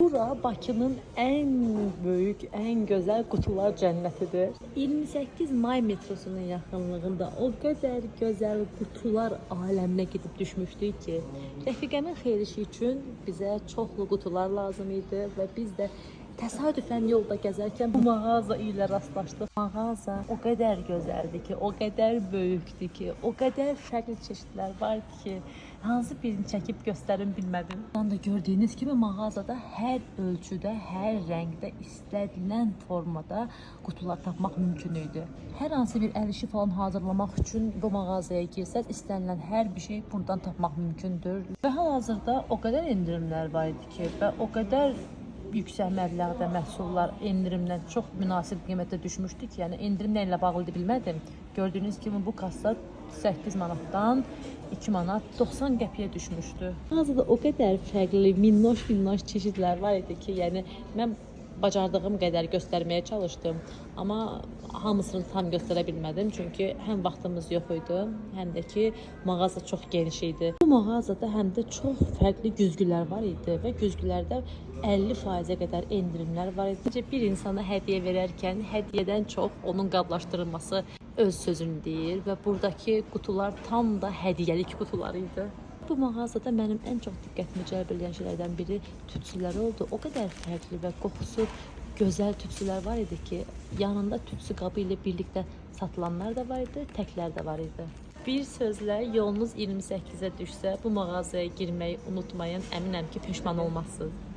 Bura Bakının ən böyük, ən gözəl qutular cənnətidir. 28 May metrosunun yaxınlığında o qədər gözəl qutular aləminə gedib düşmüşdük ki, rəfiqəmin xeyir işi üçün bizə çoxlu qutular lazım idi və biz də təsadüfən yolda gəzərkən bu mağaza ilə rastlaşdıq. Mağaza o qədər gözəldir ki, o qədər böyükdür ki, o qədər fərqli çeşidlər var ki, hansı birini çəkib göstərim bilmədim. Buradan da gördüyünüz kimi mağazada hər ölçüdə, hər rəngdə, istənilən formada qutular tapmaq mümkün idi. Hər hansı bir əl işi falan hazırlamaq üçün bu mağazaya girsəz, istənilən hər bir şey buradan tapmaq mümkündür. Və hal-hazırda o qədər endirimlər var idi ki, və o qədər yüksək məbləğdə məhsullar endirimdən çox münasib qiymətə düşmüşdü ki, yəni endirim nə ilə bağlı idi bilmədim. Gördüyünüz kimi bu kassa 8 manatdan 2 manat 90 qəpiyə düşmüşdü. Mağazada o qədər fərqli minnoş minnoş çeşidlər var idi ki, yəni mən bacardığım qədər göstərməyə çalışdım, amma hamısını tam göstərə bilmədim, çünki həm vaxtımız yox idi, həm də ki mağaza çox geniş idi. Bu mağazada həm də çox fərqli güzgülər var idi və güzgülərdə 50%-ə qədər endirimlər var idi. Necə bir insana hədiyyə verərkən hədiyyədən çox onun qablaşdırılması öz sözünü deyir və buradakı qutular tam da hədiyyəlik qutular idi. Bu mağazada mənim ən çox diqqətimi cəlb edən şeylərdən biri tütsülər oldu. O qədər fərqli və qoxusu gözəl tütsülər var idi ki, yanında tütsü qabı ilə birlikdə satılanlar da var idi, təklər də var idi. Bir sözlə yolunuz 28-ə düşsə bu mağazaya girməyi unutmayın. Əminəm ki, peşman olmazsınız.